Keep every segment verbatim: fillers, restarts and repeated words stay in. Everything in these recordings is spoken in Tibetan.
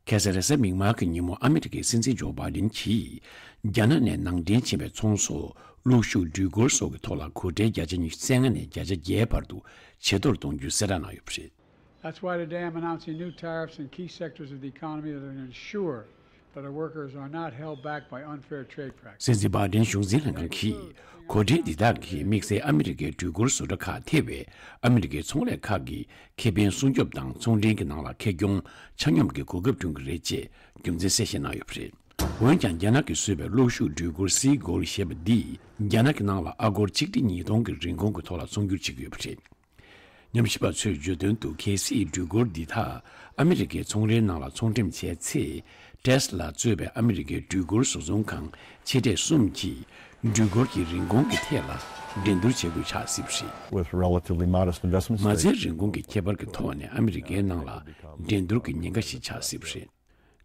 ཁ་སང་རེས་གཟའ་མིག་དམར་གྱི་ཉིན་མོ་ཨ་མི་རི་ཀའི་སྲིད་འཛིན་ཇོ་བྷའི་ཌེན་གྱིས་རྒྱ་ནག་ནས་ནང་འདྲེན་ཕྱིན་པའི་ཚོང་ཟོག་གློག་ཤུགས་སྦྲུལ་སྒོར་སོགས་ཀྱི་ཐོག་ལ་གོ་ཁྲལ་བརྒྱ་ཆ་ཉི་ཤུ་རྩ་ལྔ་ནས་བརྒྱ་ཆ་བརྒྱད་བར་དུ་ཇེ་མཐོར་གཏོང་རྒྱུའི་གསལ་བསྒྲགས་གནང་ཡོད་པ་རེད། That's why today I'm announcing new tariffs in key sectors of the economy that are going to ensure that our workers are not held back by unfair trade practices. སྲིད་འཛིན་བྷའི་ཌེན་གཞུང་འཛིན་ལྷན་ཁང་གིས་གོ་ཁྲལ་འདི་དག་གིས་དམིགས་བསལ་ཨ་མི་རི་ཀའི་སྦྲུལ་སྒོར་བཟོ་གྲྭ་ཁག་ཐེ་བའི་ཨ་མི་རི་ཀའི་ཚོང་ལས་ཁག་གི་ཁེ་ཕན་སྲུང་སྐྱོབ་དང་ཚོང་འབྲེལ་གྱི་ནང་ལ་ཁེ་གྱོང་ཆ་སྙོམས་ཀྱི་གོ་སྐབས་བསྐྲུན་གྱི་རེད་ཅེས་རྒྱུ་མཚན་གསལ་བཤད་གནང་ཡོད་པ་རེད། འོན་ཀྱང་རྒྱ་ནག་གིས་བཟོས་པའི་གློག་ཤུགས་སྦྲུལ་སྒོར་སི་གོལ་ཞེས་པ་འདིས་རྒྱ་ནག་གི་ནང་ལ་ཨ་སྒོར་ཆིག་ཁྲི་ཉིས་སྟོང་གི་རིན་གོང་གི་ཐོག་ལ་ཚོང་སྒྱུར་བྱེད་ཀྱི་ཡོད་པ་རེད། ཉམས་ཞིབ་པ་ཚོས་བརྗོད་དོན་དུ་གལ་སྲིད་སྦྲུལ་སྒོར་འདི་དག་ཨ་མི་རི་ཀའི་ཚོང་རའི་ནང་ལ་ཚོང་འགྲེམས་བྱས་ཚེ། ཊེ་སི་ལ་གཙོས་པའི་ཨ་མི་རི་ཀའི་སྦྲུལ་སྒོར་བཟོ་ཚོང་ཁང་ཆེ་གྲས་གསུམ་གྱིས་སྦྲུལ་སྒོར་གྱི་རིན་གོང་གི་ཐད་ལ་འགྲན་བསྡུར་བྱེད་དགོས་ཆགས་སྲིད་པ་རེད། With relatively modest investments, མ་རྩའི་རིན་གོང་གི་ཁྱད་པར་གྱི་ཐོག་ནས་ཨ་མི་རི་ཀའི་ནང་ལ་འགྲན་བསྡུར་གྱི་ཉེན་ཁ་ཞིག་ཆགས་སྲིད་པ་རེད།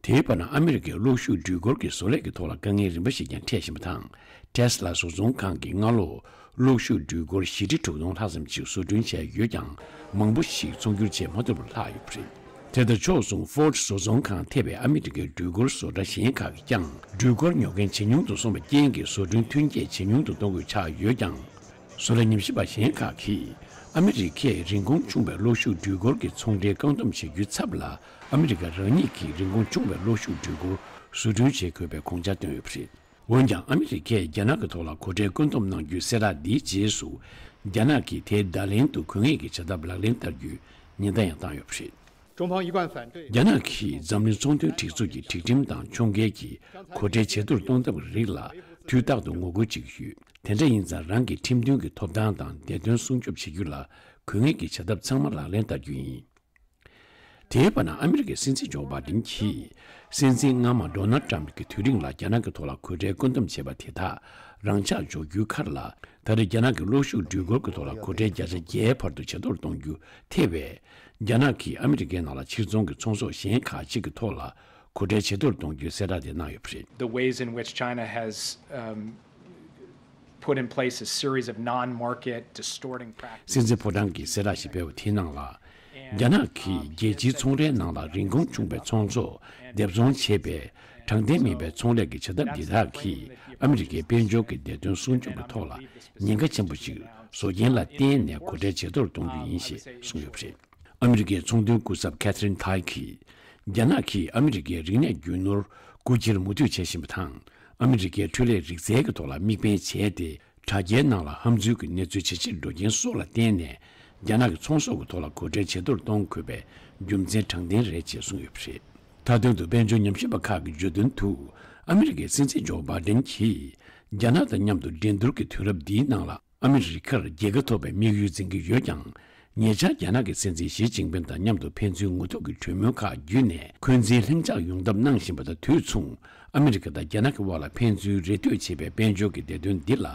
དེའི་བར་ན་ཨ་མི་རི་ཀའི་གློག་ཤུགས་སྦྲུལ་སྒོར་གྱི་བཟོ་ལས་ཀྱི་ཐོག་ལ་དཀའ་ངལ་རིམ་པ་ཞིག་ཀྱང་འཕྲད་བཞིན་པ་དང་། ཊེ་སི་ལ་བཟོ་ཚོང་ཁང་གིས་སྔ་ལོ་གློག་ཤུགས་སྦྲུལ་སྒོར་བཞི་ཁྲི་དྲུག་སྟོང་ལྷག་ཙམ་ཞིག་བཟོ་སྐྲུན་བྱས་ཡོད་ཀྱང་། མང་པོ་ཞིག་ཚོང་སྒྱུར་བྱེད་མ་ཐུབ་པར་ལྷག་ཡོད་པ་རེད། དེ་དང་ཕྱོགས་མཚུངས་ཧྥོར་ཌི་བཟོ་ཚོང་ཁང་ཐེ་བའི་ཨ་མི་རི་ཀའི་སྦྲུལ་སྒོར་བཟོ་གྲྭ་གཞན་ཁག་གིས་ཀྱང་སྦྲུལ་སྒོར་ཉོ་མཁན་ཇེ་ཉུང་དུ་སོང་བའི་རྐྱེན་གྱིས་བཟོ་སྐྲུན་ཐོན་སྐྱེད་ཇེ་ཉུང་དུ་གཏོང་དགོས་ཆགས་ཡོད་ཀྱང་། བཟོ་ལས་ཉམས་ཞིབ་པ་གཞན་ཁག་གིས་ཨ་མི་རི་ཀས་རིན་གོང་ཆུང་བའི་གློག་ཤུགས་སྦྲུལ་སྒོར་གྱི་ཚོང་འབྲེལ་བཀག་སྡོམ་བྱེད་རྒྱུའི་ཚབ་ལ། ཨ་མི་རི་ཀ་རང་ཉིད་ཀྱིས་རིན་གོང་ཆུང་བའི་གློག་ཤུགས་སྦྲུལ་སྒོར་བཟོ་སྐྲུན་བྱེད་དགོས་པའི་དགོངས་འཆར་བཏོན་ཡོད་པ་རེད། འོན་ཀྱང་ཨ་མི་རི་ཀས་རྒྱ་ནག་གི་ཐོག་ལ་གོ་ཁྲལ་བཀོད་འདོམས་གནང་རྒྱུའི་གསལ་བསྒྲགས་འདིའི་རྗེས་སུ། རྒྱ་ནག་གིས་དེའི་བརྡ་ལན་དུ་གུས་ངེས་ཀྱི་བྱ་ཐབས་ལག་ལེན་བསྟར་རྒྱུའི་ཉེན་བརྡ་ཡང་བཏང་ཡོད་པ་རེད། 中方一贯反对。 རྒྱ་ནག་གིས་འཛམ་གླིང་ཚོང་དོན་སྒྲིག་འཛུགས་ཀྱི་སྒྲིག་ཁྲིམས་དང་ཕྱོགས་འགལ་གྱིས་གོ་ཁྲལ་ཇེ་མཐོར་གཏོང་ཐབས་ཀྱི་རིགས་ལ་དུས་རྟག་ཏུ་ངོ་རྒོལ་བྱེད་ཀྱི་ཡོད། དེ་འདྲ་ཡིན་ཙང་རང་གི་ཁྲིམས་མཐུན་གྱི་ཐོབ་ཐང་དང་བདེ་དོན་སྲུང་སྐྱོབ་བྱེད་རྒྱུ་ལ་གུས་ངེས་ཀྱི་བྱ་ཐབས་ཚང་མ་ལག་ལེན་བསྟར་རྒྱུ་ཡིན། དེའི་བར་ན་ཨ་མི་རི་ཀའི་སྲིད་འཛིན་ཇོ་བྷའི་ཌེན་གྱིས་སྲིད་འཛིན་སྔ་མ་ཌོ་ནལ་ཊམ་གྱི་དུས་རིང་ལ་རྒྱ་ནག་གི་ཐོག་ལ་གོ་ཁྲལ་བཀོད་འདོམས་བྱས་པ་དེ་དག་རང་འཇགས་འཇོག་རྒྱུའི་ཁར་ལ། ད་རེས་རྒྱ་ནག་གི་གློག་ཤུགས་སྦྲུལ་སྒོར་གྱི་ཐོག་ལ་གོ་ཁྲལ་བརྒྱ་ཆ་བརྒྱད་བར་དུ་ཇེ་མཐོར་གཏོང་རྒྱུ་ཐེ་བས། རྒྱ་ནག་གིས་ཨ་མི་རི་ཀའི་ནང་ལ་ཕྱིར་ཚོང་གི་ཚོང་ཟོག་གཞན་ཁག་ཅིག་གི་ཐོག་ལ་གོ་ཁྲལ་ཇེ་མཐོར་གཏོང་རྒྱུའི་གསལ་བསྒྲགས་དེ་གནང་ཡོད་པ་རེད། The ways in which China has, um, put in place a series of non-market distorting practices. སྲིད་འཛིན་ཕོ་བྲང་གིས་གསལ་བསྒྲགས་ཤིག་སྤེལ་བ་དེའི་ནང་ལ། རྒྱ་ནག་གིས་རྒྱལ་སྤྱིའི་ཚོང་རའི་ནང་ལ་རིན་གོང་ཆུང་བའི་ཚོང་ཟོག་སྡེབ་ཚོང་བྱེད་པའི་དྲང་བདེན་མིན་པའི་ཚོང་ལས་ཀྱི་བྱ་ཐབས་འདི་དག་གིས་ཨ་མི་རི་ཀའི་དཔལ་འབྱོར་གྱི་བདེ་དོན་སྲུང་སྐྱོབ་ཀྱི་ཐོག་ལ་ཉེན་ཁ་ཆེན་པོ་ཞིག་བཟོ་རྐྱེན་ལ་བརྟེན་ནས་གོ་ཁྲལ་ཇེ་མཐོར་གཏོང་རྒྱུ་ཡིན་ཞེས་གསུངས་ཡོད་པ་རེད། ཨ་མི་རི་ཀའི་ཚོང་དོན་སྐུ་ཚབ་ཁེ་ཐི་རིན་ཐའི་གིས། རྒྱ་ནག་གིས་ཨ་མི་རི་ཀའི་རིག་གནས་རྒྱུ་ནོར་རྐུ་འཁྱེར་མུ་མཐུད་བྱེད་བཞིན་པ་དང་། ཨ་མི་རི་ཀའི་འཕྲུལ་ལས་རིག་རྩལ་གྱི་ཐོག་ལ་དམིགས་འབེན་བྱས་ཏེ། དྲ་རྒྱའི་ནང་ལ་ཧམ་འཛུལ་གྱི་གནས་ཚུལ་ཇེ་ཆེར་འགྲོ་རྐྱེན་སོགས་ལ་བརྟེན་ནས། རྒྱ་ནག་གི་ཚོང་ཟོག་གི་ཐོག་ལ་གོ་ཁྲལ་ཇེ་མཐོར་གཏོང་དགོས་པའི་རྒྱུ་མཚན་དྲང་བདེན་རེད་ཅེས་གསུངས་ཡོད་པ་རེད། མཐའ་དོན་དུ་དཔལ་འབྱོར་ཉམས་ཞིབ་པ་ཁག་གིས་བརྗོད་དོན་དུ། ཨ་མི་རི་ཀའི་སྲིད་འཛིན་ཇོ་བྷའི་ཌེན་གྱིས། རྒྱ་ནག་དང་མཉམ་དུ་འགྲན་བསྡུར་གྱི་དུས་རབས་འདིའི་ནང་ལ། ཨ་མི་རི་ཀར་རྒྱལ་ཁ་ཐོབ་པའི་དམིགས་ཡུལ་འཛིན་གྱི་ཡོད་ཀྱང་། ཉེ་ཆར་རྒྱ་ནག་གི་སྲིད་འཛིན་ཞི་ཅིན་ཕིན་དང་མཉམ་དུ་ཕན་ཚུན་ངོ་ཐུག་གི་གྲོས་མོལ་ཁག་བརྒྱུད་ནས་འཁོན་འཛིན་ལྷིང་འཇགས་ཡོང་ཐབས་གནང་བཞིན་པ་དང་དུས་མཚུངས། ཨ་མི་རི་ཀ་དང་རྒྱ་ནག་གི་དབར་ལ་ཕན་ཚུན་རེ་ལྟོས་བྱེད་པའི་དཔལ་འབྱོར་གྱི་བདེ་དོན་འདི་ལ་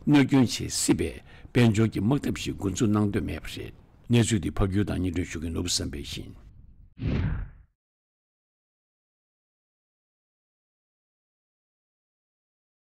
གནོད་སྐྱོན་བྱེད་སྲིད་པའི་དཔལ་འབྱོར་གྱི་དམག་འཐབ་ཞིག་འགོ་འཛུགས་གནང་འདོད་མེད་པ་རེད། གནས་ཚུལ་འདི་ཕབ་སྒྱུར་དང་སྙན་སྒྲོན་ཞུ་མཁན་ནོར་བུ་བསམ་འཕེལ་ཡིན།